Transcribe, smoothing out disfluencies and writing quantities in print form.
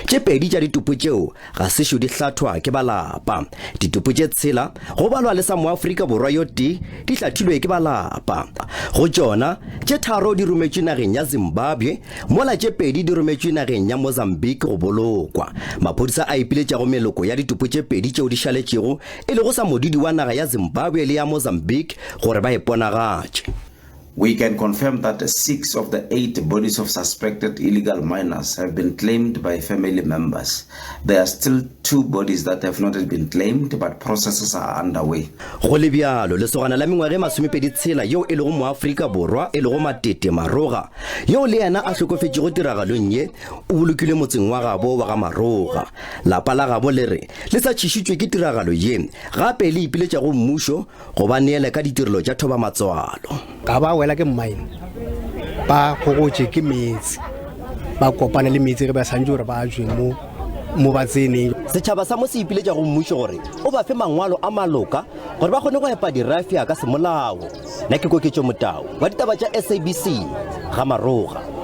Tše pedi tša ditopo tšeo ga sešo di hlathwa ke ba lapa. Ditopo tše tshela, go balwa le sa Moafrika Borwa yo tee, di hlathilwe ke ba lapa. Go tšona, tše tharo di rometšwe nageng ya Zimbabwe, mola tše pedi di rometšwe nageng ya Mozambique go bolokwa. Maphodisa a ipiletša go meloko ya ditopo tše pedi tšeo di šaletšego, e lego sa modudi wa naga ya Zimbabwe le ya Mozambique, gore ba iponagatše. We can confirm that six of the eight bodies of suspected illegal miners have been claimed by family members. There are still two bodies that have not yet been claimed, but processes are underway. Go le bjalo, lesogana la mengwaga e masomepedi-tshela yeo e lego Moafrika Borwa e lego Matete Maroga, yoo le yena a hlokofetšego tiragalong ye, o bolokilwe motseng wa gabo wa ga Maroga. Lapa la gabo le re le sa tšhišitšwe ke tiragalo ye, gape le ipiletša go mmušo go ba neele ka ditirelo tša thobamatswalo. Ka ba wela ke mine, ba gogotše ke meetse, ba kopane le meetse ge ba santše gore ba tšwe mo mo ba tseneng. Setšhaba sa mo se ipiletša go mmušo gore o ba fe mangwalo a maloka gore ba kgone go epa dirafia ka semolao. Nna ke Koketšo Motau wa ditaba tša SABC, Ga-Maroga.